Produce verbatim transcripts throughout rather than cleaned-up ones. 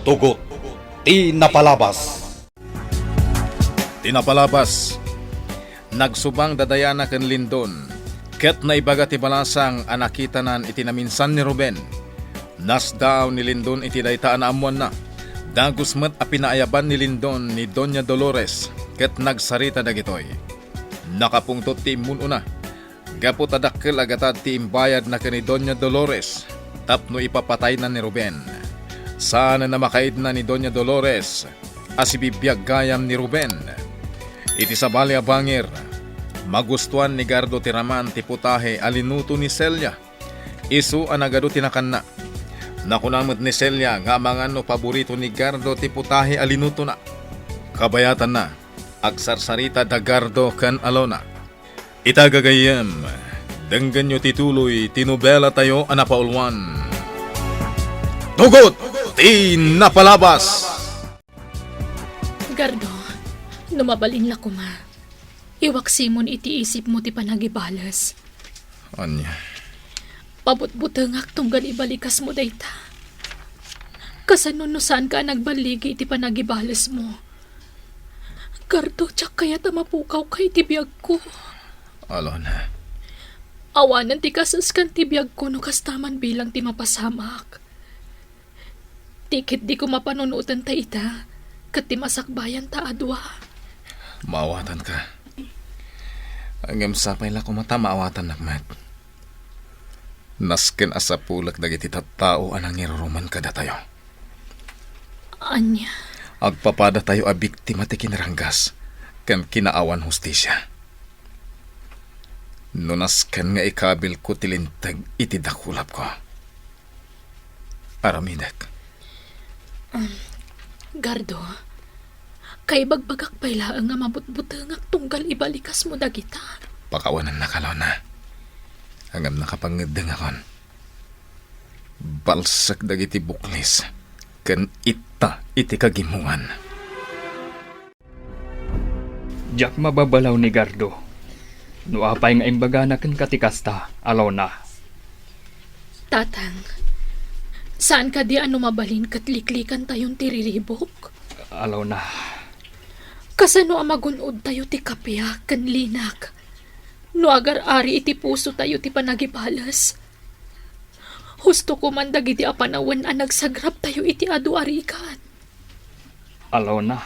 Tugot ti napalabas. Ti napalabas, nagsubang da Diana ken Lindon, ket naibaga ti balasang a nakitanan iti naminsan ni Ruben. Nasdaaw ni Lindon iti dayta a naammoanna. Dagus met a pinaayaban ni Lindon ni Doña Dolores, ket nagsarita dagitoy. Nakapungtot ti immun-una. Gapu ta dakkel a gatad ti imbayadna ken ni Doña Dolores tapno ipapatayna ni Ruben. Saan a makaidna ni Doña Dolores a sibibiag gayam ni Ruben. Iti sabali a bangir, magustuan ni Gardo ti raman ti putahe a linuto ni Celia. Isu a nagadu ti nakanna. Nakuna met ni Celia nga amangan no paborito ni Gardo ti putahe a linutona. Kabayatanna, agsarsarita da Gardo ken Alona. Ita gagayyem, denggenyo ti tuloy ti nobelatayo a napauluan, Tugot ti Napalabas. Gardo, no mabalin la koma, iwaksimon iti isipmo ti panagibales. Ania? Pabutbutengak tunggal ibalikasmo dayta. Kasano no saanka a nagballigi iti panagibalesmo? Gardo, diak kayat a mapukawka iti biagko. Alona. Awanen ti kaseskan ti biagko no kasta man bilang ti mapasamak. Ti ketdiko mapanunoten ta ita, ket ti masakbayan ta a dua. Maawatanka. Ngem sapay la koma ta maawatannak met. Nasken a sapulek dagiti tattao a nangiruruman kadatayo. Ania? Agpapadatayo a biktima ti kinaranggas ken kinaawan hustisia. No nasken nga ikabilko ti linteg iti dakulapko. Aramidek. Um, Gardo, kaibagbagak pay laeng nga mabutbutengak tunggal ibalikasmo dagita. Pakawanennak, Alona. Ngem nakapangeddengakon. Balsek dagiti buklis ken itta iti kagimmuan. Diak mababalaw ni Gardo. No apay nga imbagana kenka ti kasta, Alona? Tatang, saan kadi a no mabalin ket liklikantayon ti riribuk? Alona. Kasano a magun-odtayo ti kapiak ken linak no agar-ari iti pusotayo ti panagibales? Husto koman dagiti a panawen a nagsagraptayo iti adu a rigat. Alona.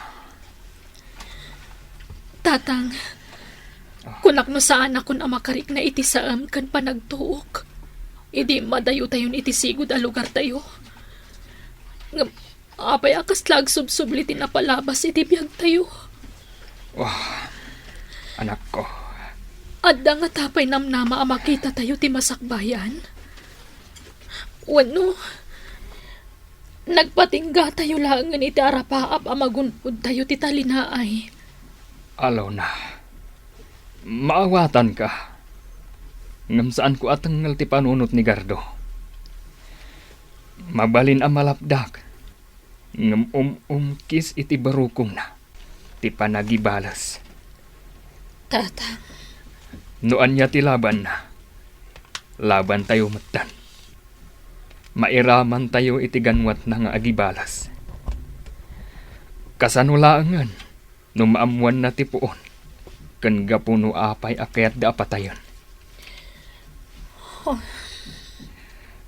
Tatang, kunak no saanakon a makarikna iti saem ken panagtuok, idi madayotayon iti sigud a lugartayo. Ngem apay a kasla agsubsubli ti napalabas iti biagtayo? Oh, anakko. Adda ngata pay namnama a makitatayo ti masakbayan? Wenno, nagpatinggatayo laengen iti arapaap a magun-odtayo ti talinaay? Alona, maawatanka. Ngem saanko a tengngel ti panunot ni Gardo. Mabalin a malapdak, ngem um-umkis iti barukongna ti panagibales. Tatang. No ania ti labanna, labantayo metten. Mairamantayo iti ganwatna nga agibales. Kasano laengen no maammoanna ti puon ken gapu no apay a kayatda a patayen? Oh.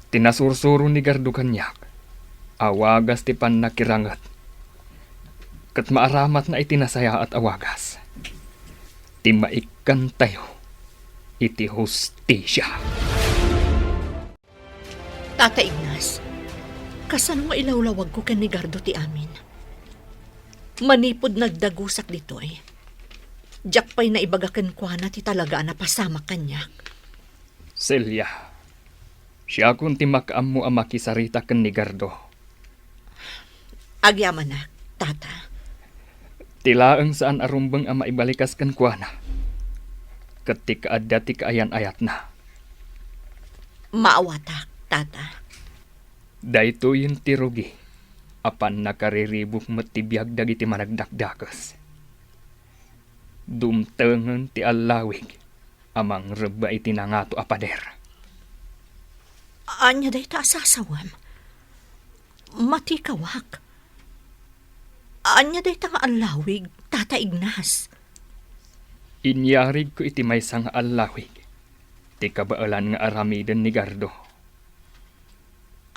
Ti nasursuro ni Gardo kaniak, awagas ti pannakiranget, ket maaramatna iti nasayaat a wagas ti maikkantayo iti hustisia. Tata Ignas, kasano nga ilawlawagko ken ni Gardo ti amin? Manipud nagdagusak ditoy, diak pay naibaga kenkuana ti talaga a napasamak kaniak. Celia, siakon ti makaammo a makisarita ken ni Gardo. Agyamanak, Tata. Ti laeng saan a rumbeng a maibalikas kenkuana, ket ti kaadda ti kaayan-ayatna. Maawatak, Tata. Daytoyen ti rugi a pannakariribuk met ti biag dagiti managdakdakes. Dumtengen ti allawig a mangrebba iti nangato a pader. Ania dayta a sasawem? Matikawak. Ania dayta nga allawig, Tata Ignas? Inyarigko iti maysa nga allawig ti kabaelan nga aramiden ni Gardo.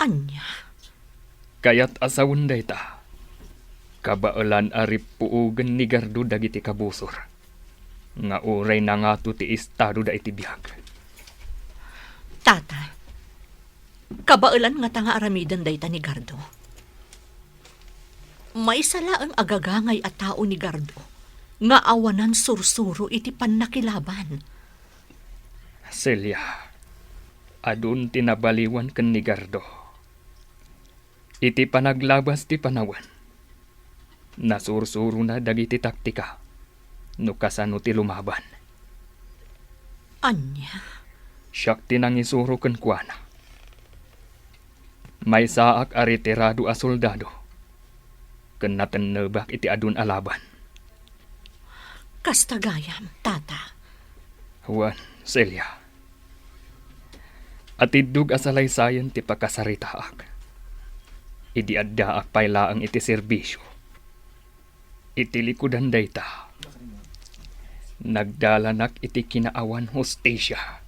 Ania? Kayat a sawen dayta. Kabaelan a rippuogen ni Gardo dagiti kabusor nga uray nangato ti estado da iti biag. Tata, kabaelan ngata nga aramiden dayta ni Gardo? Maysa laeng a gagangay a tao ni Gardo nga awanan sursuro iti pannakilaban. Celia, adun ti nabaliwan ken ni Gardo. Iti panaglabas ti panawen, nasursurona dagiti taktika no kasano ti lumaban. Ania? Siak ti nangisuro kenkuana. Maysaak a retirado a soldado, ken natennebak iti adun a laban. Kasta gayam, Tata. Wen, Celia. Atiddog a salaysayen ti pakasaritaak idi addaak pay laeng iti serbisio. Iti likudan dayta, nagdalanak iti kinaawan hustisia.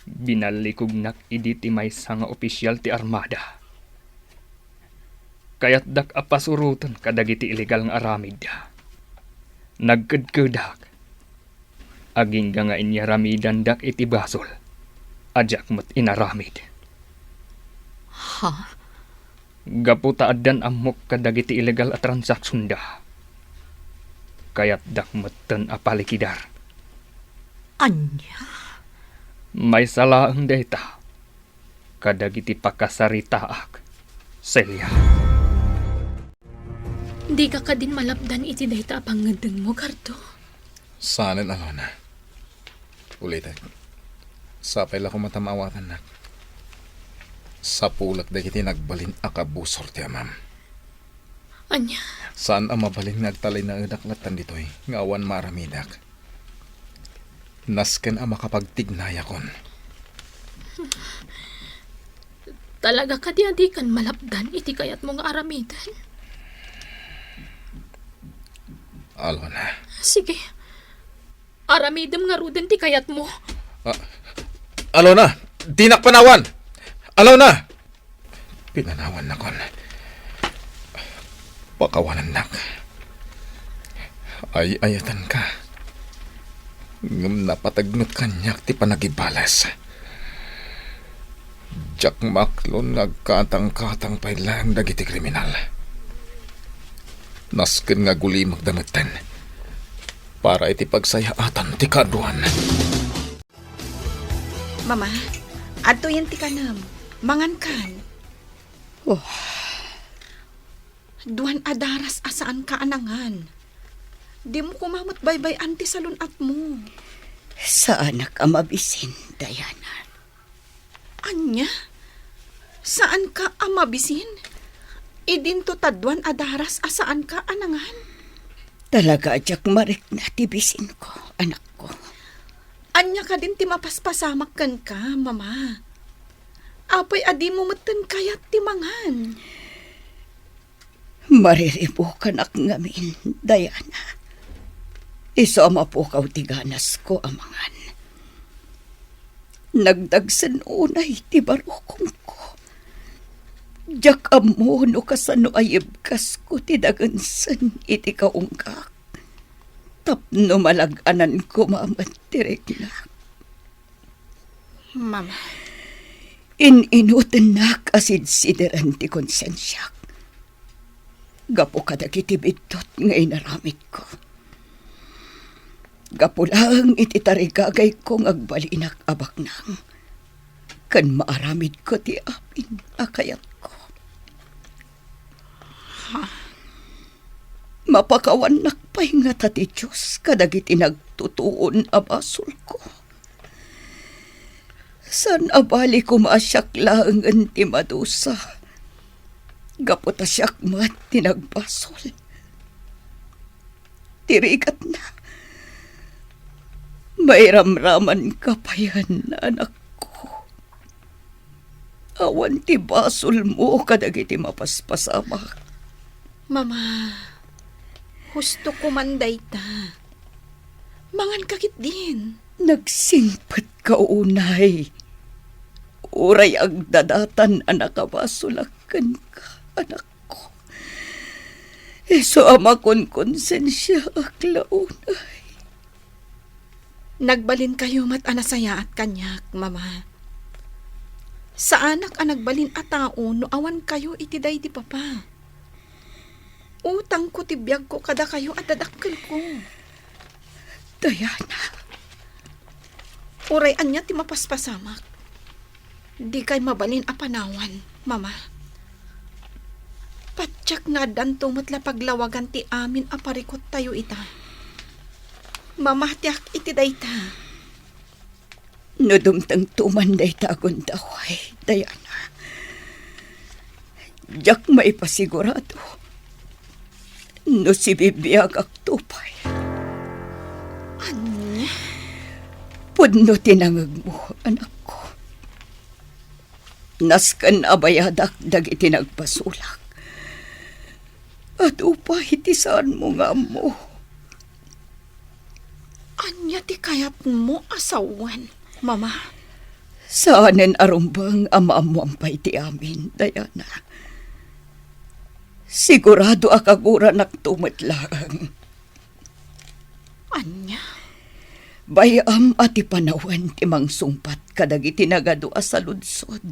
Binallikognak idi ti maysa nga opisial ti armada. Kayatdak a pasuroten kadagiti illegal nga aramidda. Nagkedkedak. Agingga nga inyaramidandak iti basol a diak met inaramid. Ha? Gapu ta addan ammok kadagiti illegal a transaksionda, kayatdak metten a palikidar. Ania? Maysa laeng dayta kadagiti pakasaritaak, Celia. Dika kadin malapdan iti dayta a pangngeddengmo, Gardo? Saanen, Alona. Ulitek, sapay la koma ta maawatannak. Sapulek dagiti nagbalin a kabusor ti amam. Ania? Saan a mabalin nga agtalinaedak latta ditoy nga awan maaramidak. Nasken a makapagtignayakon. Talaga kadi a dikan malapdan iti kayatmo nga aramiden? Alona. Sige. Aramidem ngaruden ti kayatmo. Ah, Alona, dinak panawan! Alona! Pinanawannakon. Pakawanennak. Ay-ayatenka. Ngem napateg met kaniak ti panagibales. Diak maaklon nga agkatangkatang pay laeng dagiti kriminal. Nasken nga agulimakda metten para iti pagsayaatan ti kaaduan. Mama, adtoyen ti kanem. Mangankan. Oh. Duan a daras a saanka a nangan. Dimo koma met baybay-an ti salun-atmo. Saanak a mabisin, Diana. Ania? Saanka a mabisin? Idinto ta duan a daras a saanka a nangan? Talaga a diak marikna ti bisinko, anakko. Ania kadin ti mapaspasamak kenka, Mama? Apay a dimo metten kayat ti mangan? Mariribukanak ngamin, Diana. Isu a mapukaw ti ganasko a mangan. Nagdagsen unay ti barukongko. Diak ammo no kasano a yibkasko ti dagensen iti kaunggak tapno malag-anan koma met ti riknak. Mama. In-inutennak a sidsideren ti konsensiak gapu kadagiti biddut nga inaramidko. Gapu laeng iti tarigagayko nga agbalinak a baknang ken maaramidko ti amin a kayatko. Ha? Mapakawannak pay ngata ti Dios kadagiti nagtutuon a basolko? Saan a bali koma a siak laengen ti madusa, gapu ta siak met ti nagbasol. Ti rigatna, mairamramanka payen, anakko. Awan ti basolmo kadagiti mapaspasamak. Mama, husto ko man dayta. Mangan ka ketdin. Nagsingpet ka unay. Uray agdadatan a nakabasolak kenka, anakko. Isu a makonkonsensiaak la unay. Nagbalinkayo met a nasayaat kaniak, Mama. Saanak a nagbalin a tao no awankayo iti daydi Papa. Utangko ti biagko kadakayo a dadakkelko. Diana. Uray ania ti mapaspasamak, dikay mabalin a panawan, Mama. Patiek nga addanto met la paglawagan ti amin a parikuttayo ita. Mamatiak iti dayta. No dumtengto man dayta a gundaway, Diana, diak maipasigurado no sibibiagakto pay. Ania? Pudno ti nangegmo, anakko. Nasken a bayadak dagiti nagbasolak. Adu pay ti saanmo nga ammo. Ania ti kayatmo a sawen, Mama? Saanen a rumbeng a maammoan pay ti amin, Diana. Sigurado a kaguranakto met laeng. Ania? Bay-am a ti panawen ti mangsungbat kadagiti nagadu a saludsod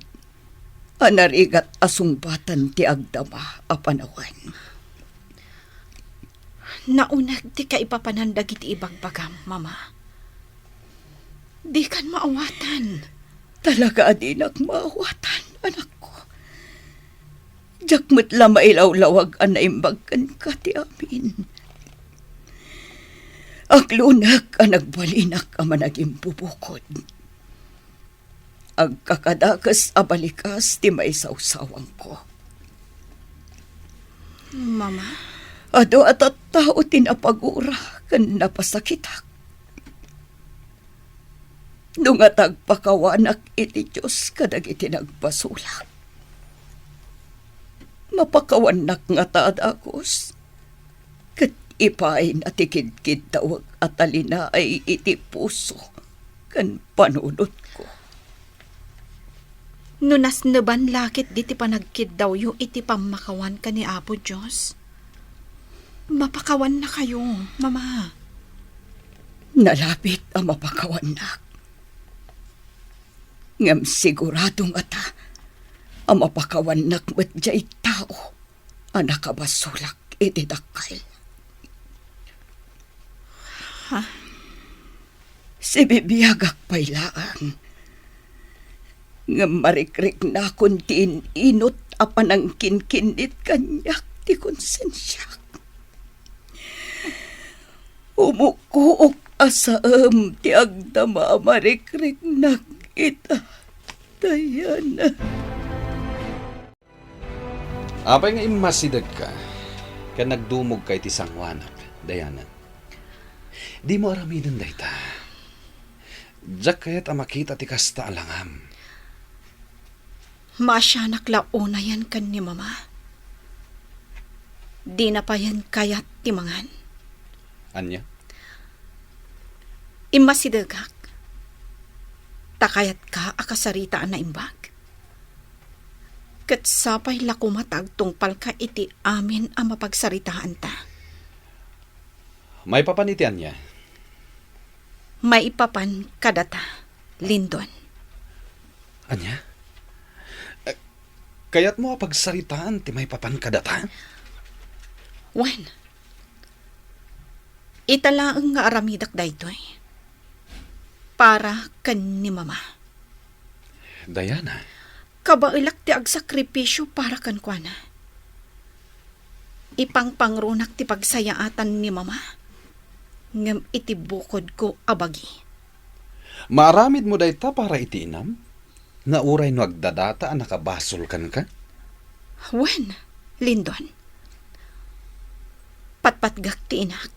a narigat a sungbatan ti agdama a panawen. Nauneg ti kaipapanan dagiti ibagbagam, Mama. Dikan maawatan. Talaga a dinak maawatan, anakko. Diak met la mailawlawag a naimbag kenka ti amin. Aglunek a nagbalinak a managimbubukod. Agkakadakes a balikas ti maisawsawangko. Mama? Adu a tattao ti napagura ken napasakitak. No nga tagpakawanak iti Dios kadagiti nagbasolak, mapakawannak ngata a dagus, ket ipaayna ti kidkiddawek a talinaay iti puso ken panunotko. No nasneban la ketdi ti panagkiddawyo iti pammakawan ken ni Apo Dios, mapakawannakayo, Mama. Nalabit a mapakawannak. Ngem sigurado ngata a mapakawannak met diay tao a nakabasolak iti dakkel. Ha? Sibibiagak pay laeng. Ngem marikriknakon ti in-inut a panangkinkinnit kaniak ti konsensiak. Umukkuok a saem ti agdama a marikriknak ita, Diana. Apay nga immasidegka ken nagdumogka iti sangoanak, Diana? Dimo aramiden dayta. Diak kayat a makita ti kasta a langam. Maasianak la unayen ken ni Mama. Dina payen kayat ti mangan. Ania? Immasidegak. Ta kayatka a kasaritaan a naimbag. Ket sapay la koma ta agtungpalka iti amin a mapagsaritaanta. Maipapan iti ania? Maipapan kadata, Lindon. Ania? Eh, kayatmo a pagsaritaan ti maipapan kadata? Wen, ita laeng nga aramidek daytoy para ken ni Mama. Diana. Kabaelak ti agsakripisio para kenkuana. Ipangpangrunak ti pagsayaatan ni Mama, ngem iti bukodko a bagi. Maaramidmo dayta para iti inam? Nga uray no agdadata a nakabasol kenka? Wen, Lindon. Patpatgak ti inak.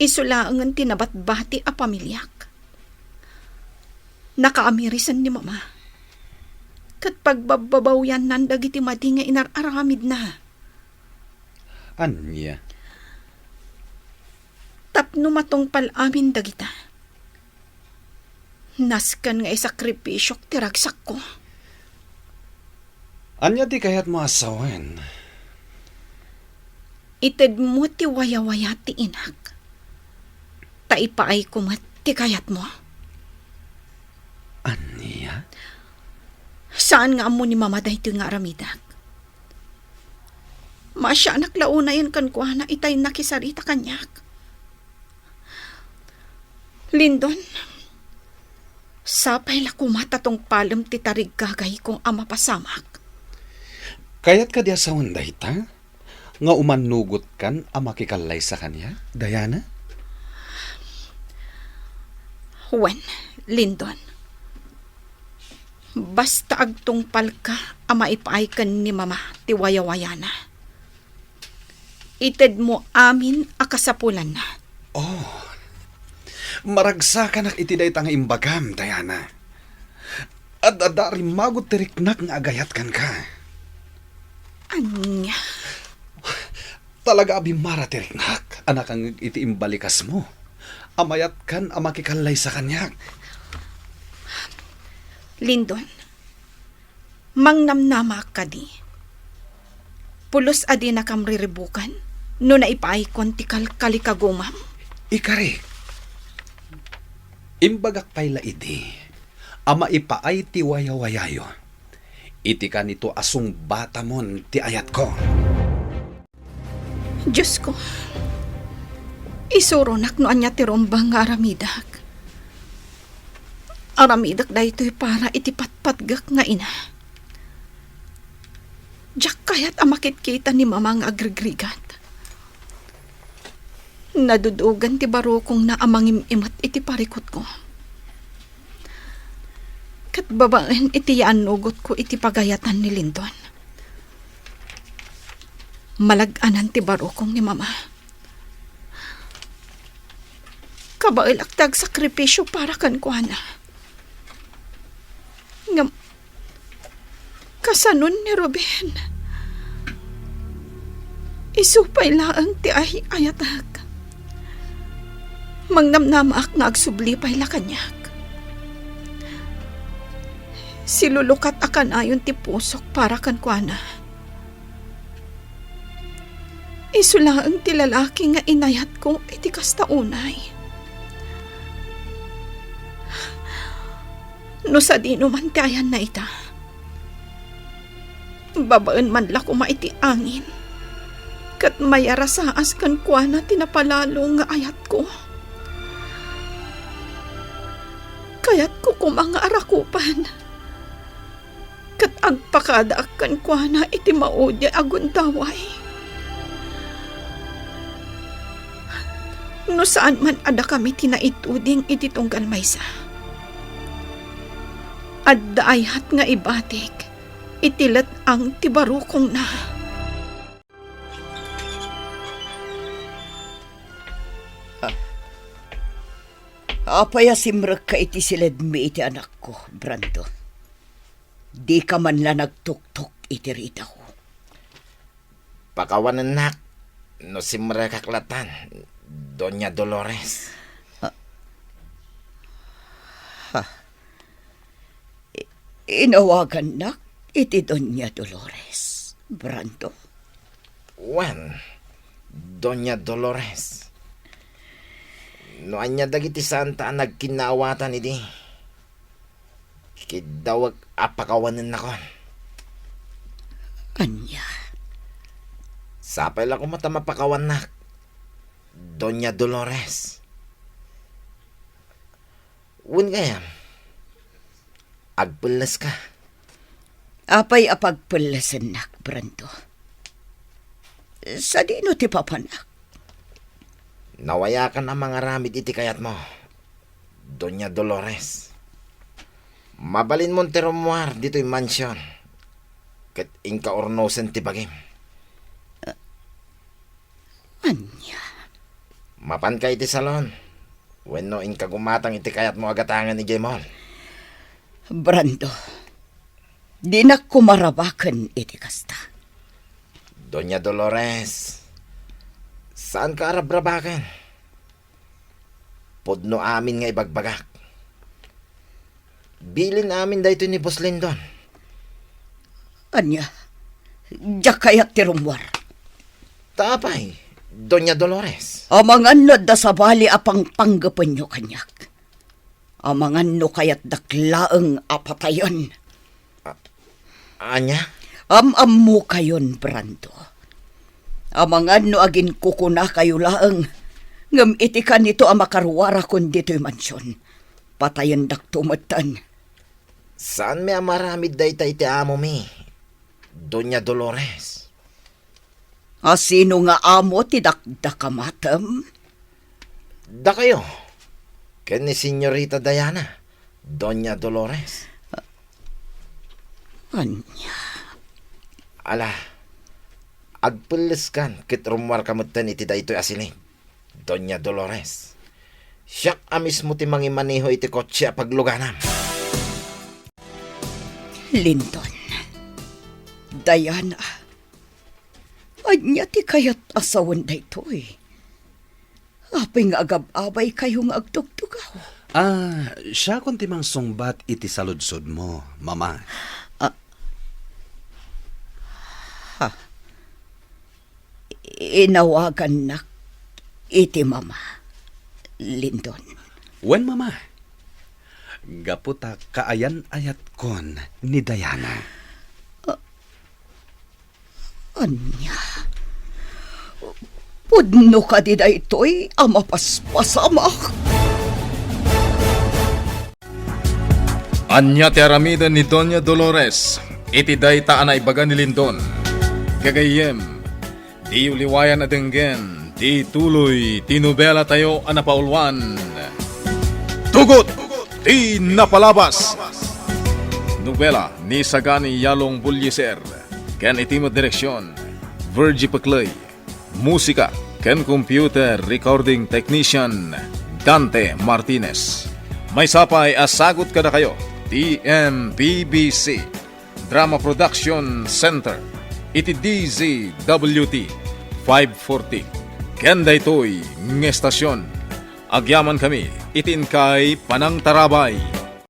Isu laengen ti nabatbati a pamiliak. Nakaamirisan ni Mama. Ket pagbabbabawiannan dagiti madi nga inar-aramidna. Ania? Tapno matungpal amin dagita, nasken nga isakripisiok ti ragsakko. Ania ti kayatmo a sawen? Itedmo ti wayawaya ti inak, ta ipaayko met ti kayatmo. Ania? Saan nga ammo ni Mama daytoy nga aramidek. Maasianak la unayen kenkuana itay nakisarita kaniak. Lindon, sapay la koma ta tungpalem ti tariggagayko a mapasamak. Kayat kadi a sawen dayta? Nga umannugotkan a makikallaysa kaniak, Diana? Wen, Lindon. Basta agtungpalka a maipaay ken ni Mama ti wayawayana. Itedmo amin a kasapulanna. Oh, maragsakanak iti dayta nga imbagam, Diana. Ad-adda a rimmagot ti riknak nga agayat kenka. Ania? Talaga a bimmara ti riknak a nakangngeg iti imbalikasmo a mayatkan a makikallaysa kaniak. Lindon, mangnamnamaak kadi. Pulos a dinakam riribukan no naipaaykon ti kalkalikagumam. Ikarik, imbagak pay la idi a maipaay ti wayawayayo iti kanito a sungbatamon ti ayatko. Diosko, isuronak no ania ti rumbeng nga aramidek. Aramidek daytoy para iti patpatgek nga ina. Diak kayat a makitkita ni Mama nga agrigrigat. Nadudugan ti barukongna a mangim-imet iti parikutko. Ket babaen iti yaannugotko iti pagayatan ni Lindon, malag-anan ti barukong ni Mama. Kabaelak ti agsakripisio para kenkuana. Ngem, kasanon ni Ruben, isu pay laeng ti ay-ayatek. Mangnamnamaak nga agsubli pay la kaniak. Silulukat a kanayon ti pusok para kenkuana. Isu laeng ti lalaki nga inayatko iti kasta unay. No sadino man ti ayanna ita, babaen man la koma iti angin, ket mayarasaas kenkuana ti napalalo nga ayatko. Kayatko koma nga arakupan. Ket agpakadaak kenkuana iti maudi a gundaway. No saan man a dakami ti naituding iti tunggal maysa, adda ayat nga ibatik iti let-ang ti barukongna. Apay a simrekka iti siledmi iti anakko, Brando? Dika man la nagtuktok iti ritaw. Pakawanennak no simrekak latan, Doña Dolores. Ah. Ha. I-, inawagannak iti Doña Dolores, Brando? Wen, Doña Dolores. No ania dagiti santa a nagkinnaawatan idi, kiddawek a pakawanennakon. Ania? Sapay la koma ta mapakawannak, Doña Dolores. Wen gayam, agpelleska. Apay a pagpellesennak, Brando? Sadino ti papanak? Nawayakan a mangaramid iti kayatmo, Doña Dolores. Mabalinmon ti rummuar ditoy mansion, ket inka urnosen ti bagim. Ania? Mapanka iti salon, wenno inka gumatang iti kayatmo a gatangen idiay mall. Brando, dinak kumarabaken iti kasta. Doña Dolores, Saanka a rabrabaken. Pudno amin nga ibagbagak. Bilin amin daytoy ni Boss Lindon. Ania, diak kayat ti rummuar. Ta apay, Doña Dolores? Amangan no adda sabali a pangpanggepenyo kaniak. Amangan no kayatdak laeng a patayen. A-, ania? Am-ammokayon, Brando. Amangan no aginkukunakayo laeng, ngem iti kanito a makaruarakon ditoy mansion, patayendakto metten. Saanmi a maaramid dayta iti amomi, Doña Dolores. A sino nga amo ti dakdakamatem? Dakayo, ken ni Señorita Diana, Doña Dolores. Ania? Ala, agpelleskan ket rummuarka metten iti daytoy a silid, Doña Dolores. Siak a mismo ti mangimaneho iti kotse a pagluganam. Lindon. Diana. Ania ti kayat a sawen daytoy? Apay nga agab-abaykayo nga agtugtugaw? Ah, siakon ti mangsungbat iti saludsodmo, Mama. Ah. Ha? Inawagannak iti Mama, Lindon. Wen, Mama. Gapu ta kaayan-ayatkon ni Diana. Ah, Ania? Pudno kadi daytoy a mapaspasamak? Ania ti aramiden ni Doña Dolores iti dayta a naibaga ni Lindon? Gagayyem, diyo liwayan a denggen ti tuloy ti nobelatayo a napauluan, Tugot ti Napalabas. Nobela ni Sagani Yalong Bullieser. Ken iti met direksion, Virgie Peclay. Musika ken computer recording technician, Dante Martinez. Maysa pay a sagut kadakayo ti M P B C Drama Production Center iti D Z W T five forty ken daytoy nga estasion. Agyamankami iti inkay panangtarabay.